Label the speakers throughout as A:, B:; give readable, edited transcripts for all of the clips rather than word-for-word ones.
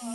A: Ndi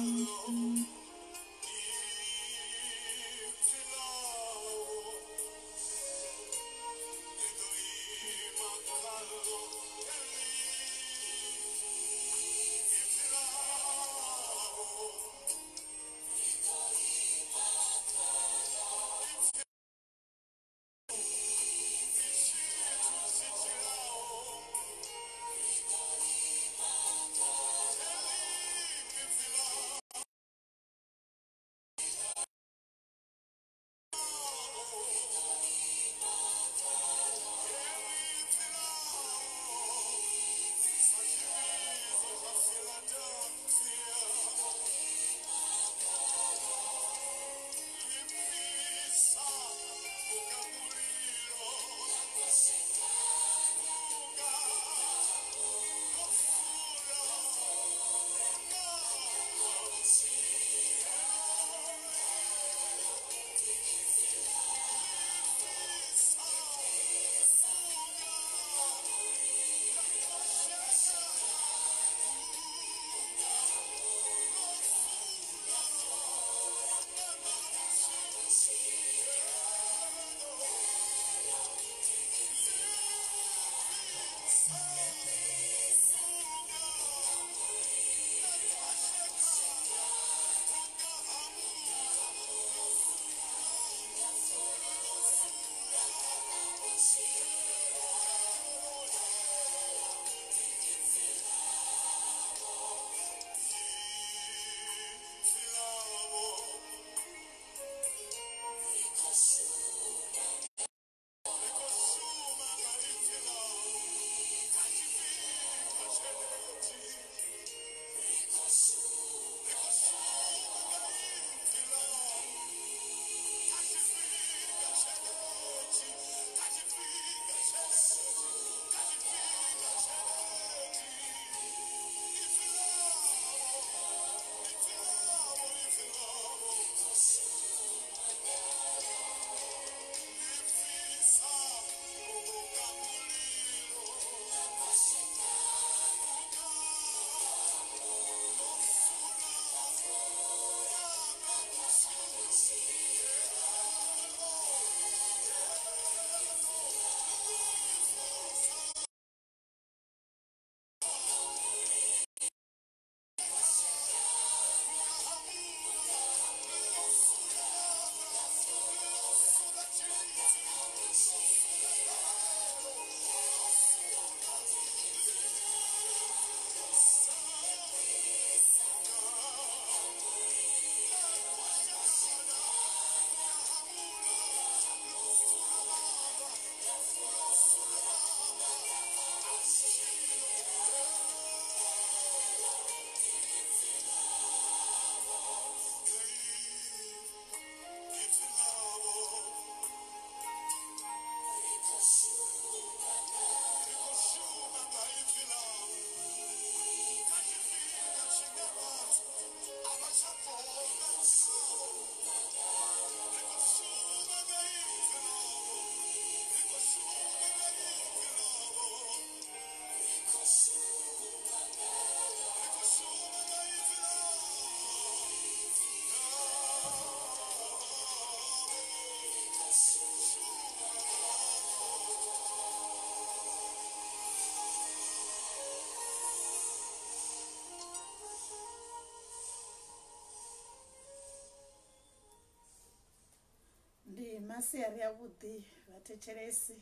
A: masiari a vhuḓi vhathetshelesi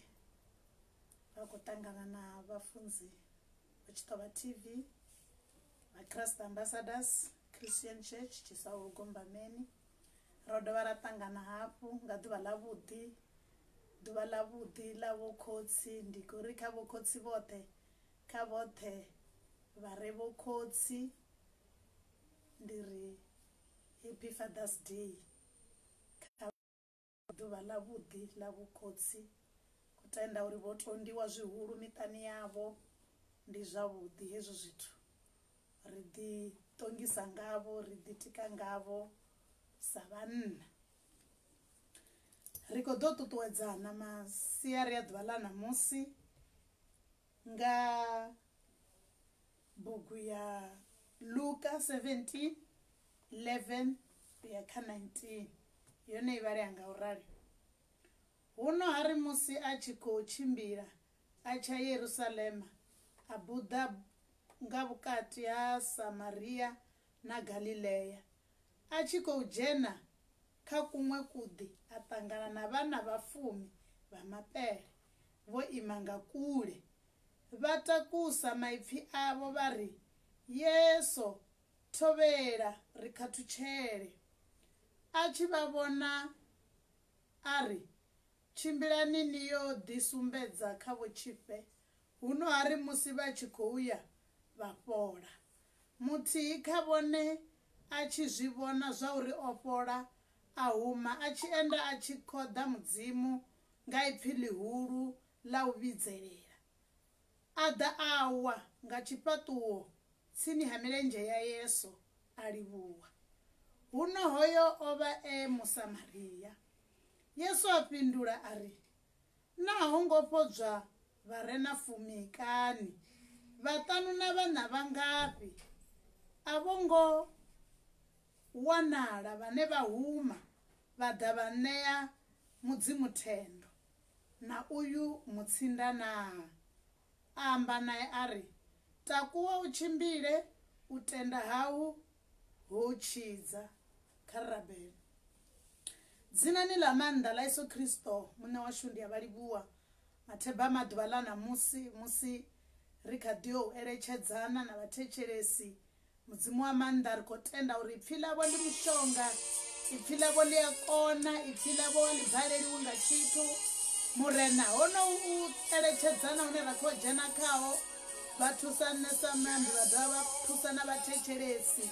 A: vha khou ṱangana na vhafunzi vha Tshiṱovha TV vha Christ Ambassadors Christian Church Tshisaulu Gombameni. Ro dovha ra ṱangana hafhu nga ḓuvha ḽa vhuḓi, ḓuvha ḽa vhuḓi ḽa vhokhotsi. Ndi khou ri kha vhokhotsi vhoṱhe, kha vhoṱhe vha re vhokhotsi ndi ri happy Father's Day. Kha ḓuvha ḽa vhuḓi ḽa vhokhotsi, khou tenda uri vho tondiwa zwihulu miṱani yavho, ndi zwavhuḓi hezwo zwithu. Ri ḓi ṱongisa ngavho, ri ḓi tika ngavho sa vhanna. Ri khou ḓo ṱuṱuwedzana masiari a ḓuvha ḽa ṋamusi nga bugu ya Luka 17 11 u ya kha 19. Yone i vhalea nga u rali. Huno ha ri musi a tshi khou tshimbila a tshi ya Yerusalema, a buḓa nga vhukati ha Samaria na Galilea. A tshi khou dzhena kha kuṅwe kuḓi a ṱangana na vhana vha fumi vha mapele vho ima nga kule. Vha takusa maipfi avho vha ri, Yesu, thovhela, ri khathutshele. A tshi vha vhona a ri, Tshimbilani ni yo ḓisumbedza kha vhotshifhe. Huno ha ri musi vha tshi khou ya, vha fhola. Muthihi kha vhone a tshi zwi vhona zwauri o fhola, a huma a tshi enda a tshi khoḓa Mudzimu nga ipfi ḽihulu ḽa u vhidzelela. A ḓa a wa nga tshifhaṱuwo tsini ha milenzhe ya Yesu, a livhuwa. Huno hoyo o vha e Musamaria. Yesu a fhindula a ri, Naa ho ngo fhodzwa vha re na fumi kani? Vhaṱanu na vhaṋa vha ngafhi? A vho ngo wanala vhane vha huma vha ḓa vha ṋea Mudzimu thendo, na uyu mutsinda naa? A amba nae a ri, Takuwa u tshimbile, u tenda hau ho u tshidza. Kha ri rabele. Dzinani ḽa maanḓa ḽa Yesu Kristo, Muṋe washu, ndi a vha livhuwa matheba a maḓuvha ḽa ṋamusi, musi ri kha ḓi yo u eletshedzana na vhathetshelesi. Mudzimu wa maanḓa, ri khou tenda uri ipfi ḽavho ndi mushonga, ipfi ḽavho ḽi a kona, ipfi ḽavho a ḽi baleliwi nga tshithu. Murena, honohu u eletshedzana hune ra khou dzhena khaho, vha thusa nṋe sa muambi vha dovha vha thusa na vhathetshelesi.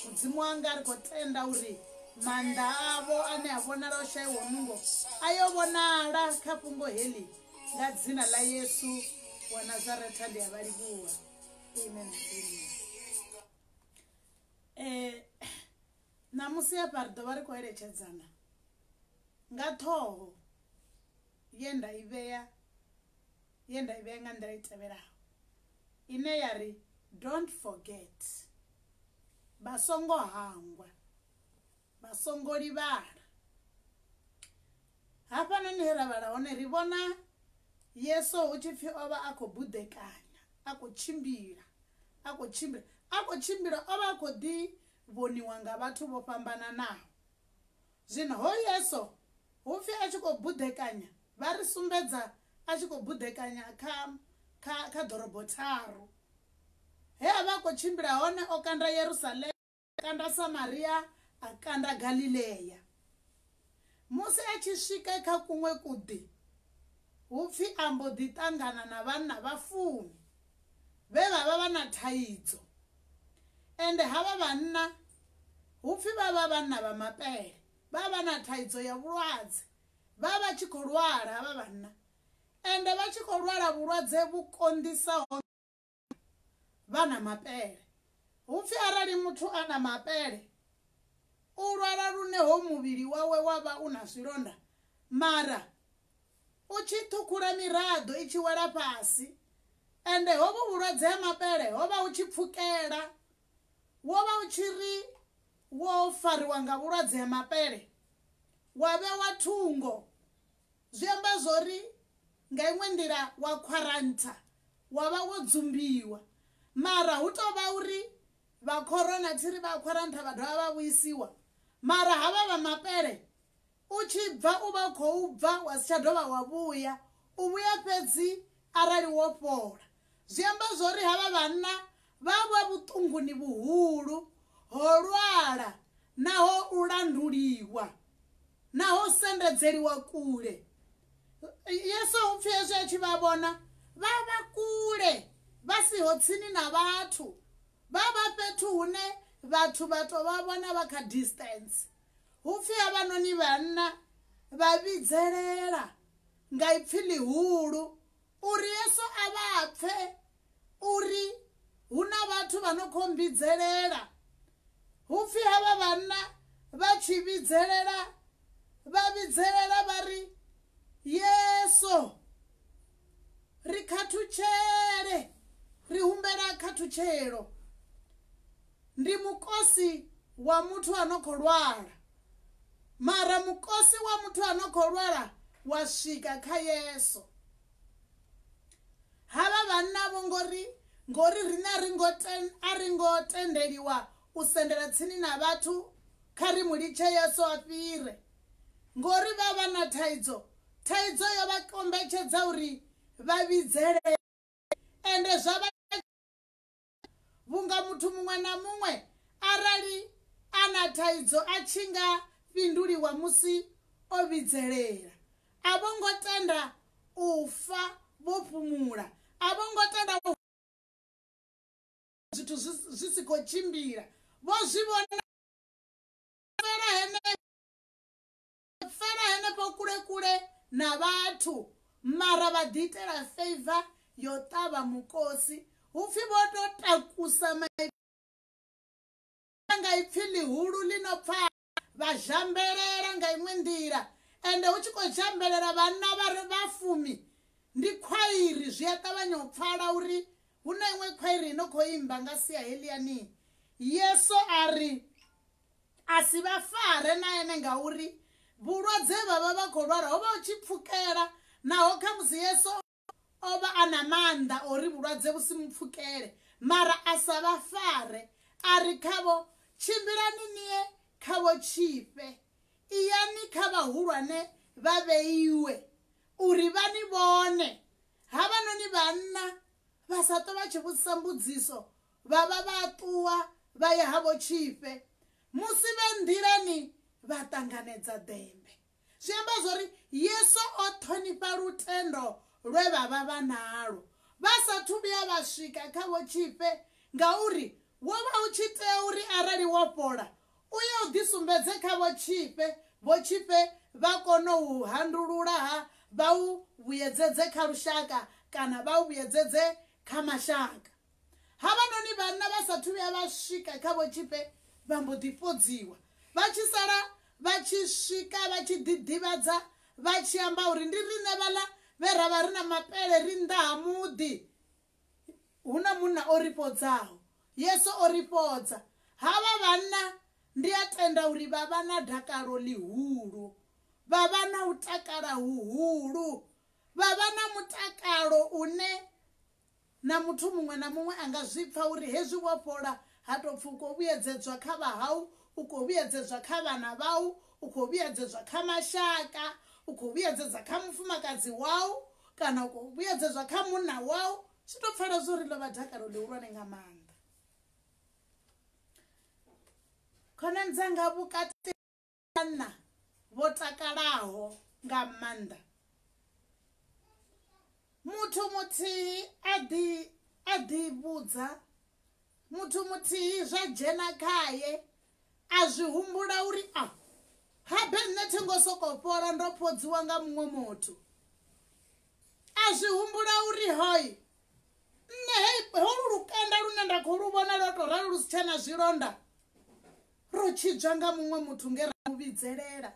A: Mudzimu wanga, ri khou tenda uri maanḓa avho ane a vhonala o shaiwaho nungo a yo vhonala kha fhungo heḽi nga dzina ḽa Yesu wa Nazaretha ndi a vha livhuwa. Amen. Amen. Eh, ṋamusi hafha ri ḓo vha ri khou eletshedzana nga ṱhoho ye nda i vhea ye nda i vhea nga nḓila i tevhelaho ine ya ri don't forget vha songo hangwa vha songo livhala hafhanoni he ra vhala hone ri vhona Yesu hu tshi pfhi o vha a khou buḓekanya a khou tshimbila a khou tshimbila a khou tshimbila o vha a khou ḓi vhoniwa nga vhathu vho fhambananaho zwino ho Yesu hu pfhi a tshi khou buḓekanya vha ri sumbedza a tshi khou buḓekanya kha kha kha ḓorobo tharu he a vha a khou tshimbila hone o kanda Yerusalema a kanda Samaria a kanda Galilea musi a tshi swika kha kuṅwe kuḓi hu pfhi a mbo ḓi ṱangana na vhanna vha fumi vhe vha vha vha na thaidzo ende havha vhanna hu pfhi vha vha vhanna vha mapele vha vha na thaidzo ya vhulwadze vha vha tshi khou lwala havha vhanna ende vha tshi khou lwala vhulwadze vhu konḓisaho vha na mapele hu pfhi arali muthu a na mapele u lwala lune ho muvhili wawe wa vha u na zwilonda mara u tshi ṱhukhula miraḓo i tshi wela fhasi ende hovhu vhulwadze ha mapele ho vha hu tshi pfukela wo vha u tshi ri wo fariwa nga vhulwadze ha mapele wa vhewa thungo zwi amba zwori nga iṅwe nḓila wa khwarantha wa vha wo dzumbiwa mara hu tou vha uri vha corona thiri vha khwarantha vha dovha vha vhuisiwa mara havha vha mapele U tshi bva u vha khou bva wa si tsha dovha wa vhuya, u vhuya fhedzi arali wo fhola. Zwi amba zwori havha vhanna vha vha vhuṱunguni vhuhulu ho lwala naho u landuliwa naho u sendedzeliwa kule. Yesu hu pfi hezwi a tshi vha vhona vha vha kule vha siho tsini na vhathu, vha vha fhethu hune vhathu vha tou vha vhona vha kha distance. Hu pfi havhanoni vhanna vha vhidzelela nga ipfi ḽihulu uri Yesu a vha pfe uri hu na vhathu vha no khou mbidzelela. Hu pfi havha vhanna vha tshi vhidzelela vha vhidzelela vha ri, Yesu, ri khathutshele, ri humbela khathutshelo. Ndi mukosi wa muthu a no khou lwala, mara mukosi wa muthu a no khou lwala wa swika kha Yesu. Havha vhanna vho ngori riṋe a ri ngo tendeliwa u sendela tsini na vhathu, kha ri mu litshe Yesu a fhire. Ngori vha vha na thaidzo, thaidzo yo vha kombetshedza uri vha vhidzele, ende zwa vha vhunga muthu muṅwe na muṅwe arali a na thaidzo a tshi nga fhinduliwa musi o vhidzelela. A vho ngo tenda u fa vho fhumula, a vho ngo tenda zwithu zwi si khou tshimbila. Vho zwi vhona fela henefho kule kule na vhathu, mara vha ḓi itela favor yo ṱavha mukosi. Hupfi vho to takusa nga ipfi ḽihulu ḽi no pfa, vha zhambelela nga iṅwe nḓila. Ende hu tshi khou zhambelela vhanna vha re vha fumi, ndi khwairi, zwi a ṱavhanya u pfala uri hu na iṅwe khwairi ino khou imba nga sia heḽiani. Yesu a ri a si vha fare na ene ngauri vhulwadze vha vha vha khou lwala ho vha hu tshi pfukela, naho khamusi Yesu o vha a na maanḓa ori vhulwadze vhu si mu pfukele, mara a sa vha fare. A ri khavho, tshimbilani niye kha vho tshifhe, iyani kha vhahulwane vha vheiwe uri vha ni vhone. Havhanoni vhanna vha sa ṱo vha tshi vhudzisa mbudziso, vha vha vha ṱuwa vha ya ha vho tshifhe. Musi vhe nḓilani vha ṱanganedza ḓembe. Zwi amba zwori Yesu o ṱhonifha lutendo lwe vha vha vha nalwo vha sathu vhuya vha swika kha vho tshifhe, ngauri wo vha u tshi tea uri arali wo fhola u ye u ḓisumbedze kha vho tshifhe, vho tshifhe vha kone u handulula ha vha u vhuyedzedze kha lushaka kana vha u vhuyedzedze kha mashaka. Havhanoni vhanna vha sathu vhuya vha swika kha vho tshifhe vha mbo ḓi fhodziwa, vha tshi sala vha tshi swika vha tshi ḓiḓivhadza vha tshi amba uri ndi riṋe vhaḽa vhe ra vha ri na mapele ri nnḓa ha muḓi, hu na munna o ri fhodzaho, Yesu o ri fhodza. Havha vhanna ndi a tenda uri vha vha na dakalo ḽihulu, vha vha na u takala huhulu, vha vha na mutakalo une na muthu muṅwe na muṅwe a nga zwi pfa uri hezwi wo fhola ha tou pfi u khou vhuyedzedzwa kha vhahau, u khou vhuyedzedzwa kha vhana vhau, u khou vhuyedzedzwa kha mashaka, u khou vhuyedzedzwa kha mufumakadzi wau, kana u khou vhuyedzedzwa kha munna wau. Zwi tou pfala zwo ri ḽo vha dakalo ḽihulwane nga maanḓa. Khonani dzanga, vhukati vhanna vho takalaho nga maanḓa, muthu muthihi a ḓi vhudza, muthu muthihi zwa dzhena khaye a zwi humbula uri a habe nṋe thi ngo sokou fhola, ndo fhodziwa nga muṅwe muthu. A zwi humbula uri hoi nṋe holu lukanda lune nda khou lu vhona lwo tou ralo lu si tsha na zwilonda, ro tshidzwa nga muṅwe muthu nge ra mu vhidzelela.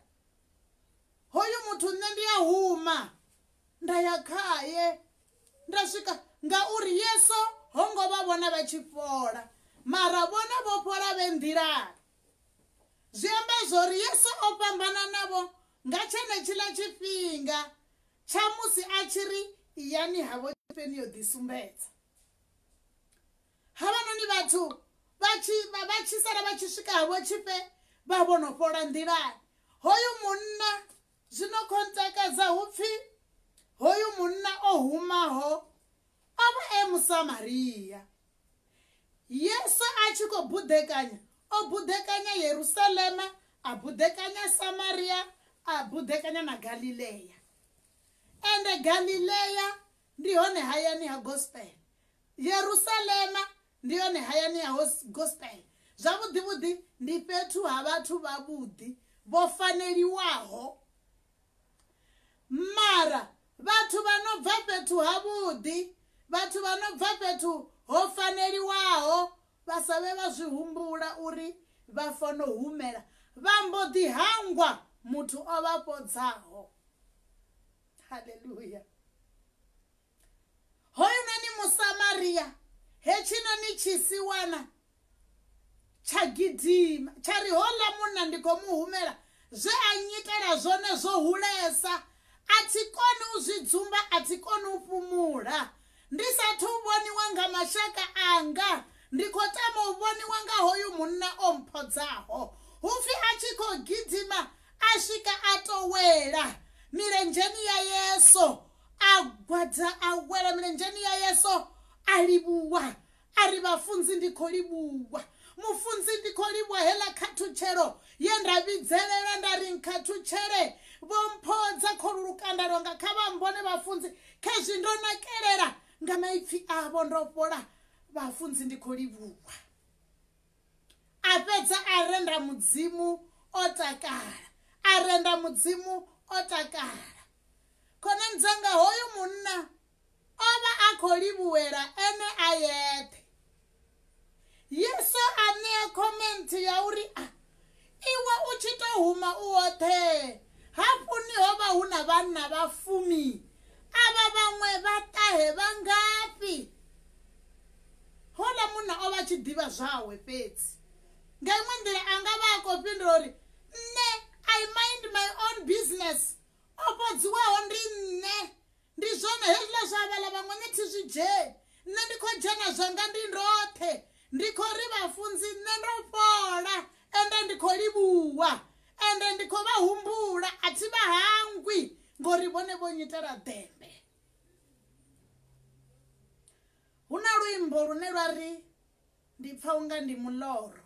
A: Hoyu muthu nṋe ndi a huma nda ya khaye nda swika, ngauri Yesu ho ngo vha vhona vha tshi fhola, mara vhona vho fhola vhe nḓilani. Zwi amba zwori Yesu o fhambana navho nga tshenetshiḽa tshifhinga tsha musi a tshi ri iyani ha vho tshifhe ni yo ḓisumbedza. Havhanoni vhathu vha tshi sala vha tshi swika ha vho tshifhe vha vho no fhola nḓilani. Hoyu munna zwino khou ntakadza, hupfi hoyu munna o humaho o vha e Musamaria. Yesu a tshi khou buḓekanya, o buḓekanya Yerusalema, a buḓekanya Samaria, a buḓekanya na Galilea. Ende Galilea ndi hone hayani ha gospel, Yerusalema ndi hone hayani ha gospel. Zwavhuḓi vhuḓi ndi fhethu ha vhathu vhavhuḓi vho faneliwaho, mara vhathu vha no bva fhethu havhuḓi, vhathu vha no bva fhethu ho faneliwaho vha sa vhe vha zwi humbula uri vha fanela u humela, vha mbo ḓi hangwa muthu o vha fhodzaho. Haleluya. Hoyunoni Musamaria, hetshinoni tshisiwana Tsha gidima tsha ri, Houḽa munna ndi khou mu humela, zwe a nnyitela zwone zwo hulesa, a thi koni u zwi dzumba, a thi koni u fhumula. Ndi sathu u vhoniwa nga mashaka anga, ndi khou tama u vhoniwa nga hoyu munna o mphodzaho. Hu pfi a tshi khou gidima a swika a tou wela milenzheni ya Yesu, a gwada a wela milenzheni ya Yesu a livhuwa. A ri, Vhafunzi, ndi khou livhuwa. Mufunzi, ndi khou livhuwa heiḽa khathutshelo ye nda vhidzelela nda ri nkhathutshele. Vho mphodza kholu lukanda lwanga, kha vha mbone vhafunzi, khezwi ndo nakelela nga maipfi avho ndo fhola. Vhafunzi, ndi khou livhuwa. A fhedza a renda Mudzimu o takala, a renda Mudzimu o takala. Khonani dzanga, hoyu munna o vha a khou livhuwela ene a yeṱhe. Yesu a ṋea khomenthe ya uri, A iwe u tshi tou huma u woṱhe, hafhuni ho vha hu na vhanna vha fumi, avha vhaṅwe vha ṱahe vha ngafhi? Houḽa munna o vha a tshi ḓivha zwawe fhedzi. Nga iṅwe nḓila a nga vha a khou fhindula uri, Nṋe, I mind my own business, o fhodziwaho ndi nṋe. Ndi zwone hezwiḽa zwa vhaḽa vhaṅwe nṋe thi zwi dzheni. Nṋe ndi khou dzhena zwanga ndi ndoṱhe. Ndi khou ri vhafunzi nṋe ndo fhola ende ndi khou livhuwa ende ndi khou vha humbula a thi vha hangwi ngori vhone vho nyitela ḓembe. Hu na luimbo lune lwa ri ndi pfa unga ndi muloro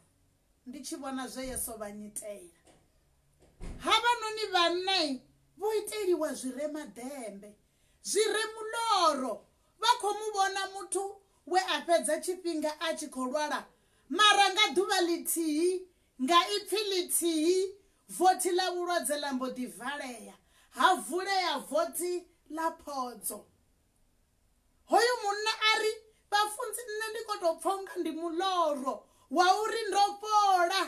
A: ndi tshi vhona zwe Yesu vha nyitela. Havhanoni vhanna vho iteliwa zwi re maḓembe, zwi re muloro. Vha khou mu vhona muthu we a fhedza tshifhinga a tshi khou lwala, mara nga ḓuvha ḽithihi, nga ipfi ḽithihi, vothi ḽa vhulwadze ḽa mbo ḓi valea, ha vulea vothi ḽa phodzo. Hoyu munna a ri, Vhafunzi, nṋe ndi khou tou pfa unga ndi muloro wa uri ndo fhola.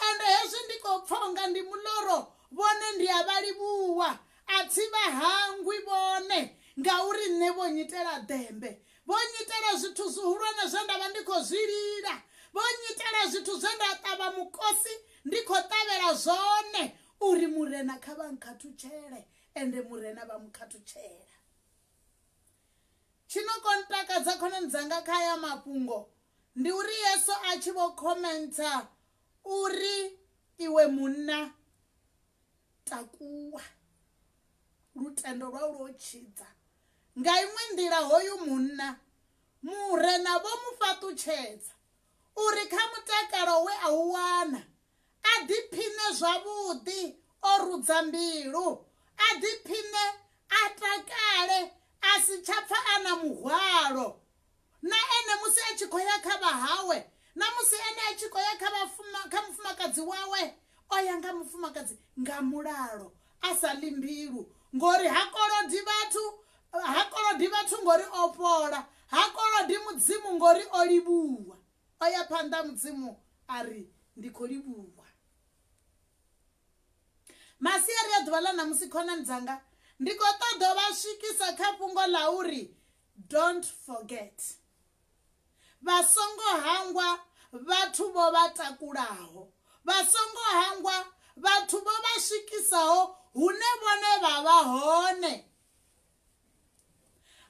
A: Ende hezwi ndi khou pfa unga ndi muloro, vhone ndi a vha livhuwa. A thi vha hangwi vhone, ngauri nṋe vho nnyitela ḓembe. Vho nnyitela zwithu zwihulwane zwe nda vha ndi khou zwi lila. Vho nnyitela zwithu zwe nda ṱavha mukosi ndi khou ṱavhela zwone, uri Murena kha vha nkhathutshele. Ende Murena vha mu khathutshela. Tshi no kho ntakadza khonani dzanga kha haya mafhungo ndi uri Yesu a tshi vho khomentha uri iwe munna takuwa lutendo lwau lwo tshidza. Nga iṅwe nḓila hoyu munna Murena vho mu fhaṱutshedza uri kha mutakalo we a u wana a ḓiphiṋe zwavhuḓi o rudza mbilu, a ḓiphiṋe a takale a si tsha pfa a na muhwalo. Na ene musi a tshi khou ya kha vhahawe, na musi ene a tshi khou ya kha kha mufumakadzi wawe, o ya nga mufumakadzi nga mulalo a sa ḽi mbilu ngori ha kolodi vhathu, ha kolodi vhathu ngori o fhola, ha kolodi Mudzimu ngori o livhuwa. O ya phanḓa Mudzimu a ri, Ndi khou livhuwa. Masiari a ḓuvha ḽa ṋamusi khonani dzanga, ndi khou ṱoḓa u vha swikisa kha fhungo ḽa uri don't forget. Vha songo hangwa vhathu vho vha takulaho. Vha songo hangwa vhathu vho vha swikisaho hune vhone vha vha hone.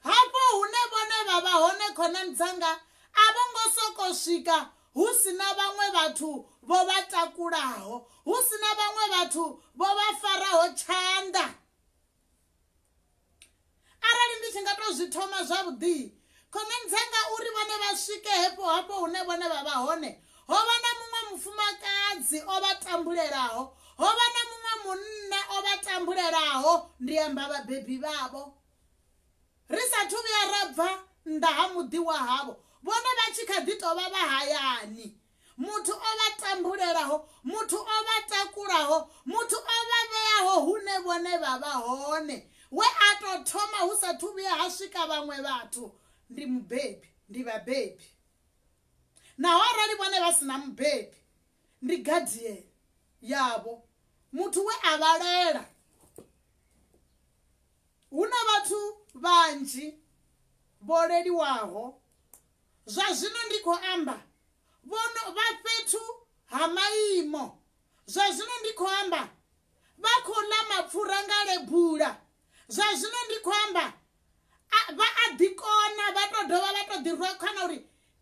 A: Hafho hune vhone vha vha hone khonani dzanga a vho ngo sokou swika hu si na vhaṅwe vhathu vho vha takulaho, hu si na vhaṅwe vhathu vho vha faraho tshanḓa. Arali ndi tshi nga tou zwi thoma zwavhuḓi, khonani dzanga uri vhone vha swike hefho hafho hune vhone vha vha hone, Ho vha na muṅwe mufumakadzi o vha tambulelaho. Ho vha na muṅwe munna o vha tambulelaho, ndi amba vhabebi vhavho. Ri sa athu vhuya ra bva nnḓa ha muḓi wa havho, vhone vha tshi kha ḓi tou vha vha hayani. Muthu o vha tambulelaho, muthu o vha takulaho, muthu o vha vheaho hune vhone vha vha hone, we a tou thoma hu sa athu vhuya ha swika vhaṅwe vhathu, ndi mubebi, ndi vhabebi. Naho arali vhone vha si na mubebi, ndi guardian yavho, muthu we a vha lela. Hu na vhathu vhanzhi vho leliwaho zwa zwino ndi khou amba vhono vha fhethu. ha maimo. Zwa zwino ndi khou amba vha khou ḽa mapfura nga lebula. Zwa zwino ndi khou amba vha a ḓikona, vha tou dovha vha tou ḓirwa khana uri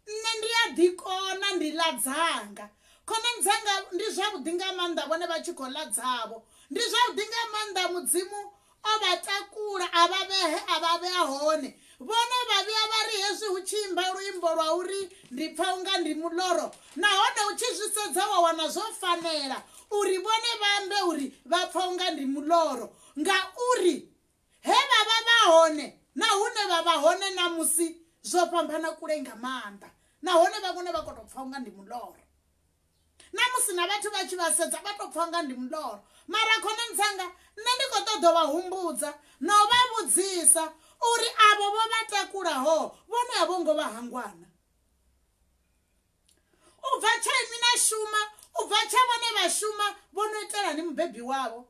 A: nṋe ndi a ḓikona, ndi ḽa dzanga. Khonani dzanga ndi zwavhuḓi nga maanḓa vhone vha tshi khou ḽa dzavho. Ndi zwavhuḓi nga maanḓa Mudzimu o vha takula a vha vhehe a vha vhea hone. Vhone vha vhuya vha ri hezwi hu tshi imba luimbo lwa uri ndi pfa unga ndi muloro, nahone u tshi zwi sedza wa wana zwo fanela uri vhone vha ambe uri vha pfa unga ndi muloro, ngauri he vha vha vha hone na hune vha vha hone ṋamusi zwo fhambana kule nga maanḓa, nahone vhaṅwe vha khou tou pfa unga ndi muloro. Na musi na vhathu vha tshi vha sedza vha tou pfa unga ndi muloro. Mara khonani dzanga nṋe ndi khou ṱoḓa vha humbudza na u vha vhudzisa uri avho vho vha takulaho vhone a vho ngo vha hangwana. U bva tsha inwi na shuma, u bva tsha vhone vha shuma vho no itelani mubebi wavho?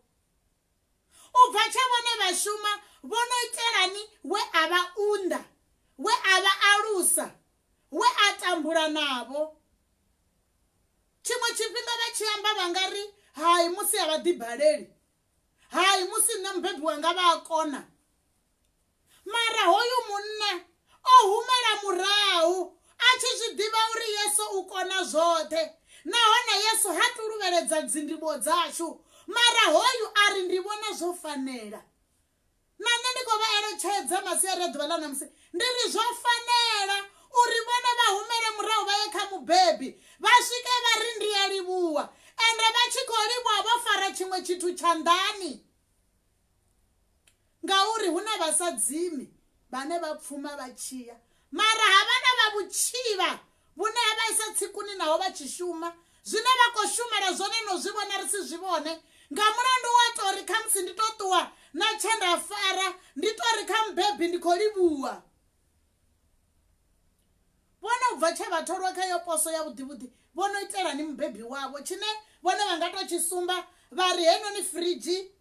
A: U bva tsha vhone vha shuma vho no itelani we a vha unḓa, we a vha alusa, we a tambula navho? Tshiṅwe tshifhinga vha tshi amba vha nga ri hai musi a vha ḓibaleli, hai musi nṋe mubebi wanga vha a kona. Mara hoyu munna o humela murahu a tshi zwi ḓivha uri Yesu u kona zwoṱhe, nahone Yesu ha tuluvheledza dzindivho dzashu. Mara hoyu a ri ndi vhona zwo fanela. Na nṋe ndi khou vha eletshedza masiari a ḓuvha ḽa ṋamusi, ndi ri zwo fanela uri vhone vha humele murahu vha ye kha mubebi vha swike vha ri ndi a livhuwa, ende vha tshi khou livhuwa vho fara tshiṅwe tshithu tshanḓani, ngauri hu na vhasadzimi vhane vha pfuma vha tshiya, mara ha vhana vha vhutshivha vhune ha vha isa tsikuni naho vha tshi shuma. Zwine vha khou shumela zwone no zwi vhona ri si zwi vhone, nga mulandu wa tori khamusi ndi to ṱuwa na tshe nda fara ndi tori kha mubebi ndi khou livhuwa. Vhone u bva tshe vha tholwa kha yo poso ya vhuḓi vhuḓi vho no itelani mubebi wavho? Tshine vhone vha nga to tshi sumba vha ri heinoni firidzhi,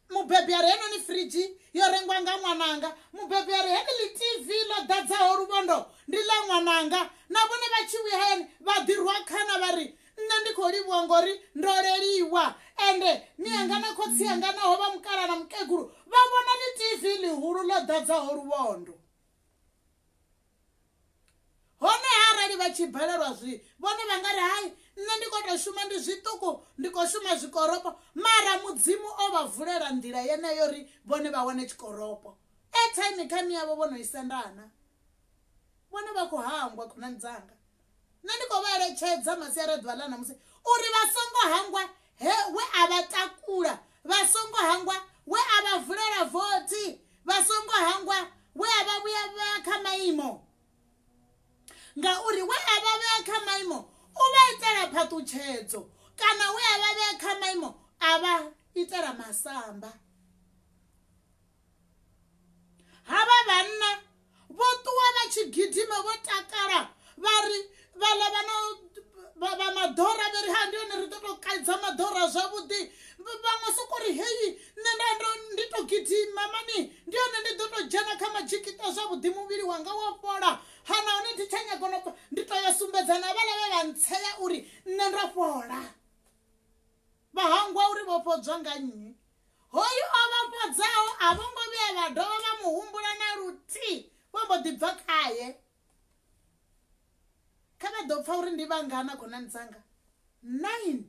A: mubebi a ri heinoni firidzhi yo rengwa nga ṅwananga, mubebi a ri heḽi TV ḽo ḓadzaho luvhondo ndi ḽa ṅwananga. Na vhone vha tshi vhuya hayani vha ḓirwa khana vha ri nṋe ndi khou livhuwa ngori ndo leliwa, ende mianga na khotsi anga naho vha mukala na mukegulu vha vhona ḽi TV ḽihulu ḽo ḓadzaho luvhondo. Hone arali vha tshi balelwa zwi vhone vha nga ri hai nṋe ndi khou tou shuma ndi zwiṱuku, ndi khou shuma zwikoropo, mara Mudzimu o vha vulela nḓila yeneyo uri vhone vha wane tshikoropo. Airtime kha miyavho vho no i sendana, vhone vha khou hangwa. Khonani dzanga, nṋe ndi khou vha eletshedza masiari a ḓuvha ḽa ṋamusi uri vha songo hangwa he we a vha takula, vha songo hangwa we a vha vulela vothi, vha songo hangwa we a vha vhuya vhea kha maimo, ngauri we a vha vhea kha maimo u vha itela phaṱutshedzo, kana we a vha vhea kha maimo a vha itela masamba. Havha vhanna vho ṱuwa vha tshi gidima vho takala vha ri vhaḽa vha no vha maḓora vha ri ha ndi hone ri ḓo tou kaidza maḓora zwavhuḓi. Vhaṅwe soko ri heyi nṋe nda ndo ndi tou gidima mani, ndi hone ndi ḓo tou dzhena kha madzhikita zwavhuḓi, muvhili wanga wo fhola ha nahone thi tsha nyaga no ndi tou ya sumbedza na vhaḽa vhe vha ntsea uri nṋe ndo fhola. Vha hangwa uri vho fhodzwa nga nnyi. Hoyu o vha fhodzaho a vho ngo vhuya vha dovha vha mu humbula na luthihi, vho mbo ḓi bva khaye. Kha vha ḓo pfa uri ndi vhangana khonani dzanga, 9.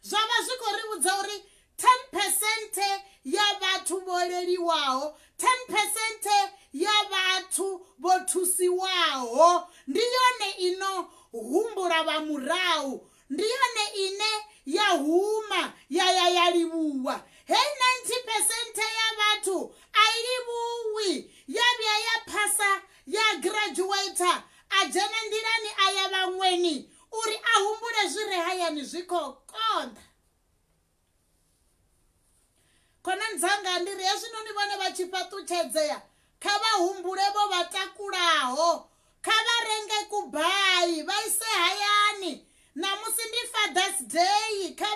A: Zwa vha zwi khou ri vhudza uri 10% ya vhathu vho leliwaho, 10% ya vhathu vho thusiwaho ndi yone ino humbula vha murahu, ndi yone ine ya huma ya ya ya livhuwa. Hei 90% ya vhathu a i livhuwi, ya vhuya ya phasa ya graduator a dzhena nḓilani a ya vhaṅweni uri a humbule zwi re hayani zwi khou konḓa. Khonani dzanga, ndi ri hezwinoni vhone vha tshi fhaṱutshedzea kha vha humbule vho vha takulaho, kha vha renge kubai vha ise hayani. Ṋamusi ndi Father's Day, kha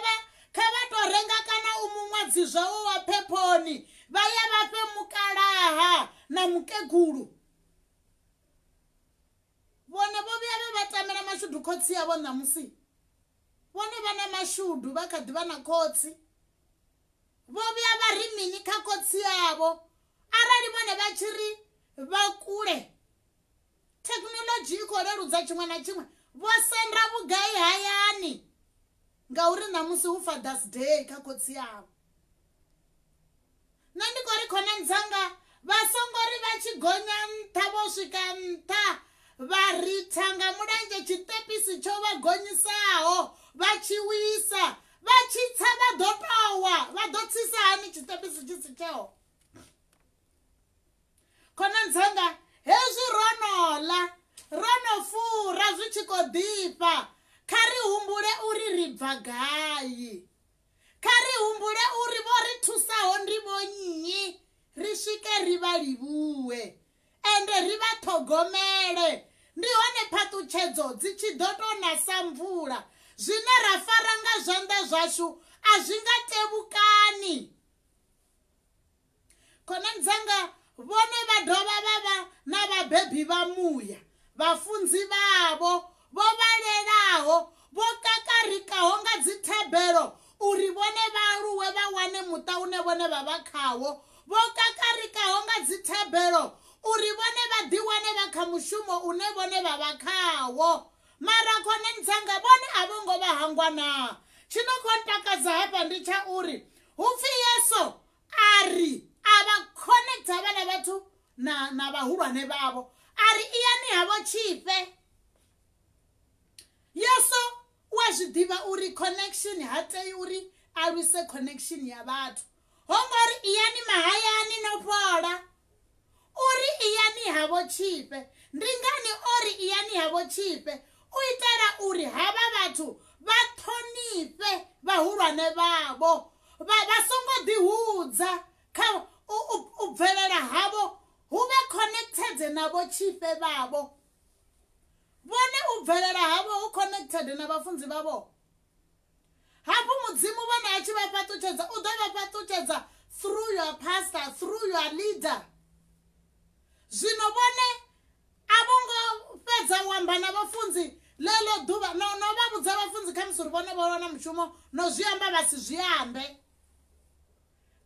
A: vha tou renga kana u muṅwadzi zwawo wa phephoni vha ya vha fhe mukalaha na mukegulu. Vhone vho vhuya vha vha tamela mashudu khotsi avho ṋamusi. Vhone vha na mashudu vha kha ḓi vha na khotsi. Vho vhuya vha ri mini kha khotsi avho? Arali vhone vha tshi ri vha kule, thekhinolodzhi i khou leludza tshiṅwe na tshiṅwe. Vho senda vhugai hayani ngauri ṋamusi hu Father's Day kha khotsi avho. Nṋe ndi khou ri khonani dzanga vha songo ri vha tshi gonya nṱha vho swika nṱha vha ritha nga mulenzhe tshiṱepisi tsho vha gonyisaho vha tshi wisa vha tshi tsa vha ḓo towa vha ḓo tsisa hani tshiṱepisi tshi si tsheho. Khonani dzanga hezwi ro no ḽa ro no fura zwi tshi khou ḓifha kha ri humbule uri ri bva gai. Kha ri humbule uri vho ri thusaho ndi vho nnyi, ri swike ri vha livhuwe ende ri vha ṱhogomele. Ndi hone phaṱutshedzo dzi tshi ḓo tou na sa mvula. Zwine ra fara nga zwanḓa zwashu a zwi nga tevhukani. Khonani dzanga vhone vha dovha vha vha na vhabebi vha muya, vhafunzi vhavho vho vha lelaho, vho kakarikaho nga dzithabelo uri vhone vha aluwe vha wane muṱa une vhone vha vha khawo, vho kakarikaho nga dzithabelo uri vhone vha ḓiwane vha kha mushumo une vhone vha vha khawo. Mara khonani dzanga vhone a vho ngo vha hangwa naa? Tshi no khou ntakadza hafha ndi tsha uri hu pfi Yesu a ri a vha connecta havhaḽa vhathu na na vhahulwane vhavho a ri iyani havho tshifhe. Yesu u a zwi ḓivha uri connection ha tei uri a lwise connection ya vhathu. Ho ngo ri iyani mahayani no fhola, uri iyani havho tshifhe. Ndi ngani o ri iyani havho tshifhe? U itela uri havha vhathu vha ṱhonifhe vhahulwane vhavho, vha vha songo ḓihudza kha u bvelela havho, hu vhe connected na vhotshifhe vhavho. Vhone u bvelela havho hu connected na vhafunzi vhavho. Hafhu Mudzimu vhone a tshi vha fhaṱutshedza u ḓo vha fhaṱutshedza through your pastor, through your leader. Zwino vhone a vho ngo fhedza u amba na vhafunzi ḽeḽo ḓuvha no no vha vhudza vhafunzi khamusi uri vhone vho wana mushumo no zwi amba vha si zwi ambe.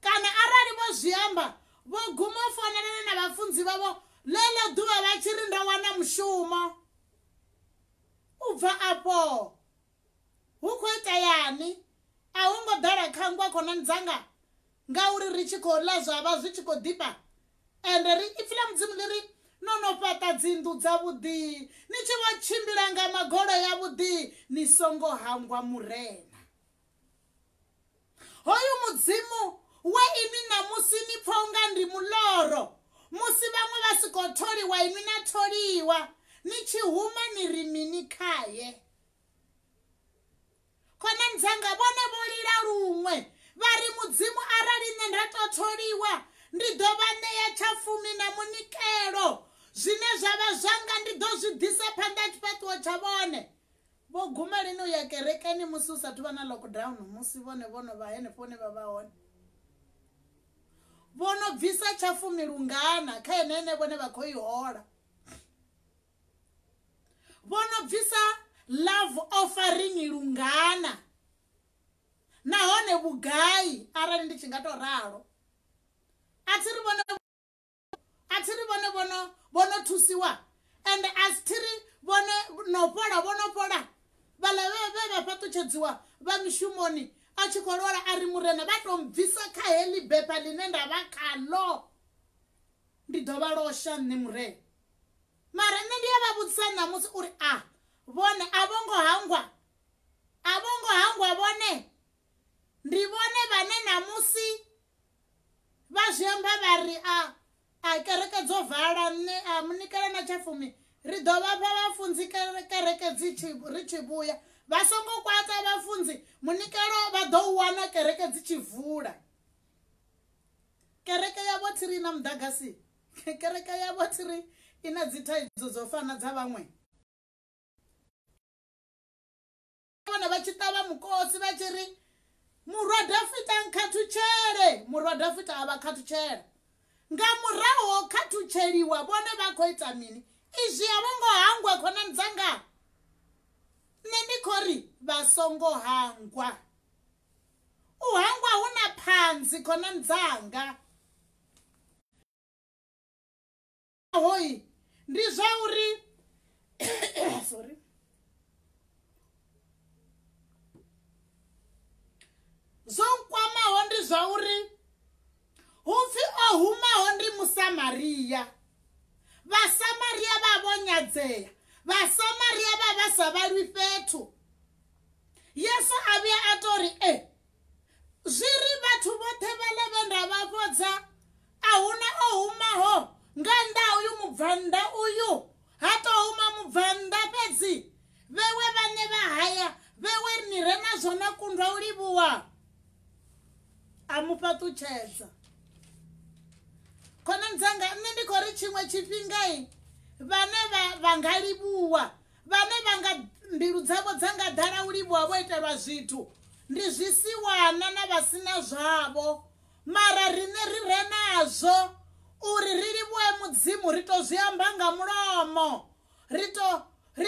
A: Kana arali vho zwi amba vho guma u founelana na vhafunzi vhavho ḽeḽo ḓuvha vha tshi ri ndo wana mushumo. U bva afho hu khou iteani? A hu ngo ḓala khangwa khonani dzanga ngauri ri tshi khou ḽa zwa vha zwi tshi khou ḓifha. Ende ri ipfi ḽa Mudzimu ḽi ri no no fhaṱa dzinnḓu dzavhuḓi, ni tshi vho tshimbila nga magoloi avhuḓi, ni songo hangwa Murena. Hoyu Mudzimu we inwi ṋamusi ni pfa unga ndi muloro, musi vhaṅwe vha si khou tholiwa inwi na tholiwa, ni tshi huma ni ri mini khae? Khonani dzanga vhone vho lila luṅwe vha ri, Mudzimu, arali nṋe nda tou tholiwa, ndi ḓo vha ṋea tshafumi na munikelo. Zwine zwa vha zwanga ndi ḓo zwi ḓisa phanḓa ha tshifhaṱuwo tsha vhone. Vho guma lini u ya kerekeni musi hu sathu vha na lockdown, musi vhone vho no vha henefho hune vha vha hone? Vho no bvisa tshafumi lungana kha ene ene vhone vha khou i hola? Vho no bvisa love offering lungana nahone vhugai arali ndi tshi nga to ralo? A thi ri vhone a thi ri vhone vhono vhono thusiwa ende a thi ri vhone no fhola vho no fhola vhaḽa vhe vha fhaṱutshedziwa vha mishumoni a tshi khou lwala a ri Murena vha tou mbvisa kha heḽi bepha ḽine nda vha khaḽo ndi ḓo vha losha nṋe Murena. Mara nṋe ndi a vha vhudzisa ṋamusi uri a vhone a vho ngo hangwa, a vho ngo hangwa vhone ndi vhone vhane ṋamusi vha zwi amba vha ri a a kereke dzo vala nṋe a munikela na tshafumi ri ḓo vha fha vhafunzi kereke dzi tshi ri tshi vhuya vha songo kwata vhafunzi munikelo vha ḓo u wana kereke dzi tshi vula. Kereke yavho thiri na muḓagasi. Kereke yavho thiri i na dzithaidzo dzo fana dza vhaṅwe. Vhone vha tshi ṱavha mukosi vha tshi ri, Murwa Dafita nkhathutshele! Murwa Dafita a vha khathutshela. Nga murahu ho khathutsheliwa vhone vha khou ita mini? Izwi a vho ngo hangwa khonani dzanga. Nṋe ndi khou ri vha songo hangwa. U hangwa hu na phanzi khonani dzanga. Hoi ndi zwa uri sorry, zwo nkwamaho ndi zwa uri hupfi o humaho ndi Musamaria. Vhasamaria vha vho nyadzea, Vhasamaria vha vha sa vhalwi fhethu. Yesu a vhuya a tori zwi ri vhathu vhoṱhe vhaḽa vhe nda vha fhodza a huna o humaho nga nnḓa uyu mubvannḓa uyu. Ha to huma mubvannḓa fhedzi, vhewe vhaṋe vha haya, vhewe ni re nazwo na kundwa u livhuwa. A mu fhaṱutshedza. Khonani dzanga, nṋe ndi khou ri tshiṅwe tshifhinga vhane vha nga livhuwa, vhane vha nga mbilu dzavho dza nga ḓala u livhuwa vho itelwa zwithu, ndi zwisiwana na vha si na zwavho. Mara riṋe ri re nazwo uri ri livhuwe Mudzimu ri to zwi amba nga mulomo, ri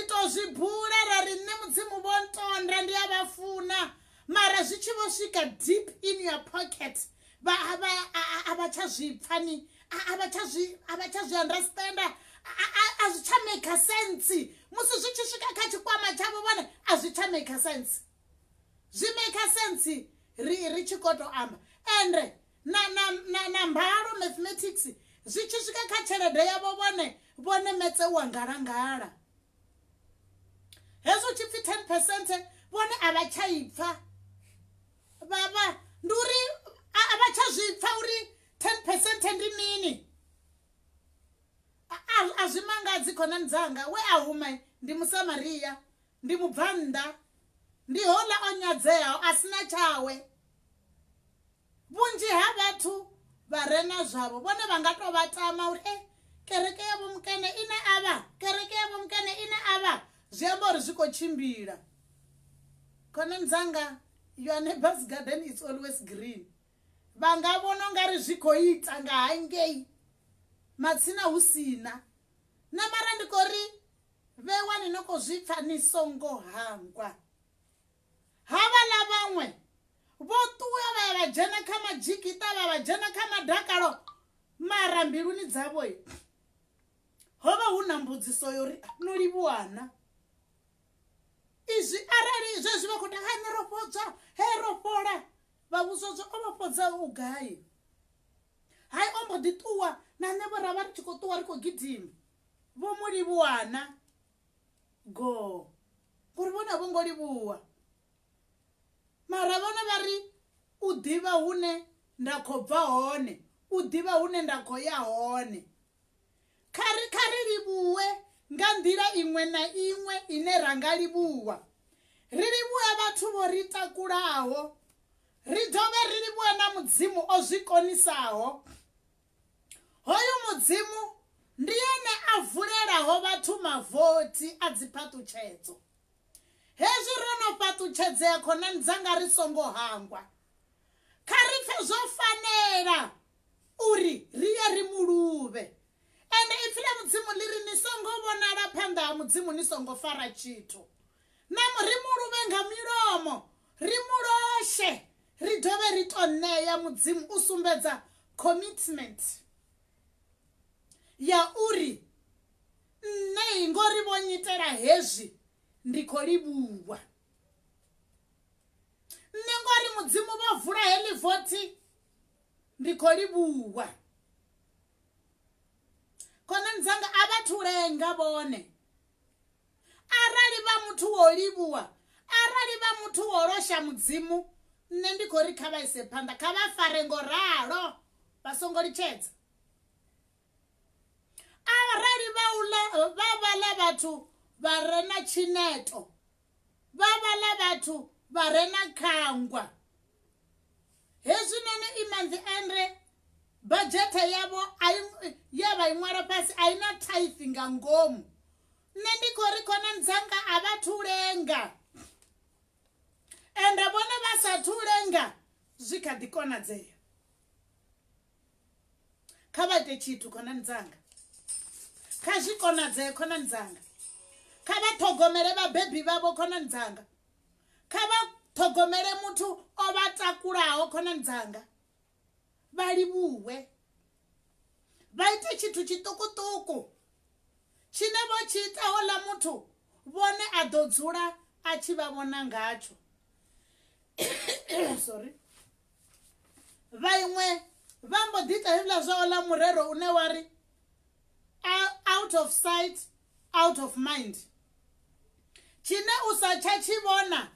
A: to zwi bula ra ri nṋe Mudzimu vho ntonda, ndi a vha funa. Mara zwi tshi vho swika deep in your pocket, vha a vha tsha zwi pfa ni, a vha tsha zwi understanda, a zwi tsha make sense. Musi zwi tshi swika kha tshikwama tshavho vhone a zwi tsha make sense. Zwi make sense ri tshi khou tou amba. Ende na mbalo mathematics zwi tshi swika kha tshelede yavho vhone vhone metse wa ngalangala. Hezwo tshi pfi 10% vhone a vha tsha ipfa. Vha ndi uri a vha tsha zwi pfa uri 10% ndi mini. A zwi mangadzi khonani dzanga, we a huma ndi Musamaria, ndi mubvannḓa, ndi hola o nyadzeaho a sina tshawe. Vhunzhi ha vhathu vha re na zwavho vhone vha nga to vha tama uri kereke ya vho mukene ine avha, kereke ya vho mukene ine avha, zwi amba uri zwi khou tshimbila. Khonani dzanga, your neighbor's garden is always green. Vha nga vhona ungari zwi khou ita nga hangei matsina hu sina. Na mara ndi khou ri vhewani no khou zwi pfa, ni songo hangwa. Havhaḽa vhaṅwe vho ṱuwa vha ya vha dzhena kha madzhikita, vha vha dzhena kha madakalo, mara mbiluni dzavho ho vha hu na mbudziso yo uri no livhuwana. Izwi arali zwezwi vha khou ta nṋe ro fhodzwa, he ro fhola, vha vhudzwa zwo o vha fhodza u gai. Hai o mbo ḓi ṱuwa na nṋe vho ra vha ri tshi khou ṱuwa ri khou gidima. Vho mu livhuwana go, ngori vhone a vho ngo livhuwa. Mara vhone vha ri u ḓivha hune nda khou bva hone, u ḓivha hune nda khou ya hone. Kha ri livhuwe nga nḓila iṅwe na iṅwe ine ra nga livhuwa. Ri livhuwe vhathu vho ri takulaho, ri dovhe ri livhuwe na Mudzimu o zwi konisaho. Hoyu Mudzimu ndi ene a vulelaho vhathu mavothi a dziphaṱhutshedzo. Hezwi ro no fhaṱutshedzea khonani dzanga, ri songo hangwa. Kha ri pfe zwo fanela uri ri ye ri muluvhe. Ende ipfi ḽa Mudzimu ḽi ri ni songo vhonala phanḓa ha Mudzimu ni songo fara tshithu. Na ri muluvhe nga milomo, ri muloshe, ri dovhe ri to ṋea Mudzimu u sumbedza commitment ya uri nṋe ngori vho nyitela hezwi ndi khou livhuwa. Nṋe ngori Mudzimu vho vula heḽi vothi ndi khou livhuwa. Khonani dzanga, a vha thulenga vhone. Arali vha muthu wo livhuwa, arali vha muthu wo losha Mudzimu, nṋe ndi khou ri kha vha ise phanḓa, kha vha fare ngo ralo, vha songo litshedza. Arali vha vhaḽa vhathu vha re na tshineto, vha vhaḽa vhathu vha re na khangwa, hezwinoni i manzi ende badzhethe yavho ye vha i ṅwala fhasi a i na thaifi nga ngomu. Nṋe ndi khou ri khonani dzanga, a vha thulenga. Ende vhone vha sa thulenga zwi kha ḓi konadzea. Kha vha ite tshithu khonani dzanga, kha zwi konadzee khonani dzanga. Kha vha ṱhogomele vhabebi vhavho khonani dzanga. Kha vha ṱhogomele muthu o vha takulaho khonani dzanga, vha livhuwe, vha ite tshithu tshiṱukuṱuku tshine vho tshi ita houḽa muthu vhone a ḓo dzula a tshi vha vhona ngatsho. Sorry. Vhaṅwe vha mbo ḓi ita hezwiḽa zwa oḽa murero une wa ri out of sight, out of mind. Tshine u sa tsha tshi vhona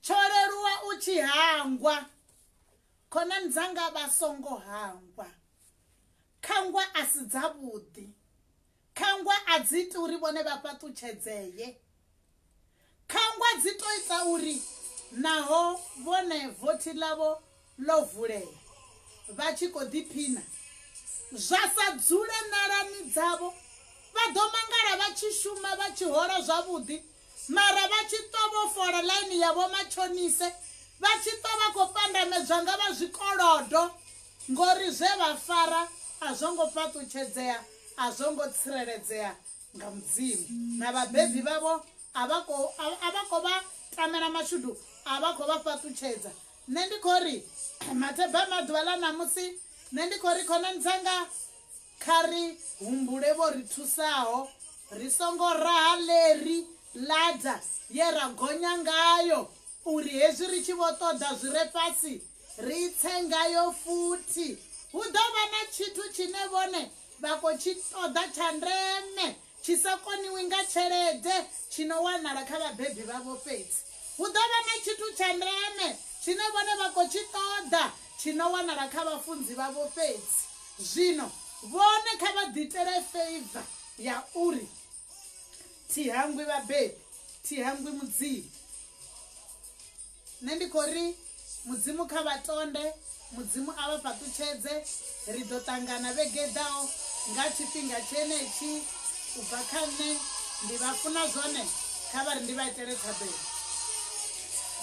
A: tsho leluwa u tshi hangwa. Khonani dzanga vha songo hangwa. Khangwa a si dzavhuḓi. Khangwa a dzi iti uri vhone vha fhaṱutshedzee. Khangwa dzi to ita uri naho vhone vothi ḽavho ḽo vulea vha tshi khou ḓiphina, zwa sa dzule ṋalani dzavho, vha ḓo mangala vha tshi shuma vha tshi hola zwavhuḓi, mara vha tshi ṱwa vho fola ḽaini ya vhomatshonise, vha tshi ṱwa vha khou pandamedzwa nga vha zwikolodo ngori zwe vha fara a zwo ngo fhaṱutshedzea, a zwo ngo tsireledzea nga Mudzimu. Na vhabebi vhavho a vha khou vha tamela mashudu, a vha khou vha fhaṱutshedza. Nṋe ndi khou ri matheba maḓuvha ḽa ṋamusi, nṋe ndi khou ri khonani dzanga, kha ri humbule vho ri thusaho, ri songo raha leri ladza ye ra gonya ngayo uri hezwi ri tshi vho ṱoḓa zwi re fhasi ri tse ngayo futhi. Hu ḓo vha na tshithu tshine vhone vha khou tshi ṱoḓa tsha ndeme tshi sa koniwi nga tshelede tshi no wanala kha vhabebi vhavho fhedzi. Hu ḓo vha na tshithu tsha ndeme tshine vhone vha khou tshi ṱoḓa tshi no wanala kha vhafunzi vhavho fhedzi. Zwino vhone kha vha ḓiitele favor ya uri thi hangwi vhabebi, thi hangwi Mudzimu. Nṋe ndi khou ri Mudzimu kha vha tonde, Mudzimu a vha fhaṱutshedze. Ri ḓo ṱangana vhege ḓaho nga tshifhinga tshenetshi. U bva kha nṋe ndi vha funa zwone, kha vha ri ndi vha itele thabelo.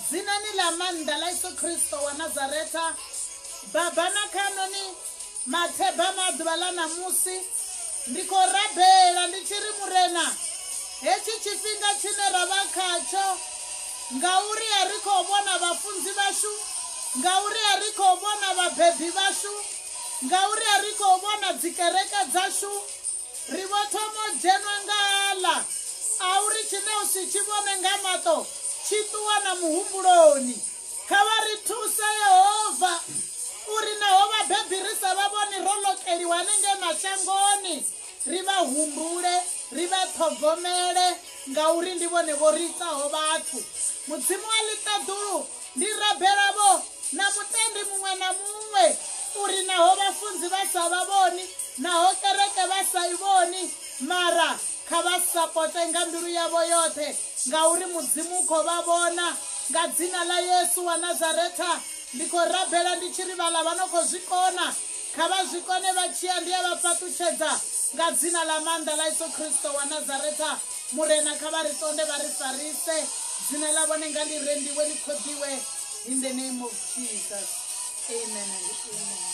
A: Dzinani ḽa maanḓa ḽa Yesu Kristo wa Nazaretha, Baba na khanoni matheba maḓuvha ḽa ṋamusi, ndi khou rabela ndi tshi ri Murena, hetshi tshifhinga tshine ra vha khatsho, ngauri a ri khou vhona vhafunzi vhashu, ngauri a ri khou vhona vhabebi vhashu, ngauri a ri khou vhona dzikereke dzashu, ri vho thoma u dzhenwa nga aḽa a uri tshine u si tshi vhone nga maṱo tshi ṱuwa na muhumbuloni. Kha vha ri thuse Yehova uri naho vhabebi ri sa vha vhoni ro lokeliwa hanengei mashangoni, ri vha humbule, ri vha ṱhogomele ngauri ndi vhone vho ri itaho vhathu. Mudzimu wa ḽiṱaḓulu, ndi rabela vho na mutendi muṅwe na muṅwe uri naho vhafunzi vha sa vha vhoni, naho kereke vha sa i vhoni, mara kha vha sapote nga mbilu yavho yoṱhe ngauri Mudzimu u khou vha vhona. Nga dzina ḽa Yesu wa Nazaretha ndi khou rabela ndi tshi ri vhaḽa vha no khou zwi kona kha vha zwi kone vha tshi ya, ndi a vha fhaṱutshedza nga dzina ḽa maanḓa ḽa Yesu Kristo wa Nazaretha. Murena kha vha ri tonde vha ri farise, dzina ḽa vhone nga ḽi rendiwe ḽi khoḓiwe, in the name of Jesus. Amen and amen.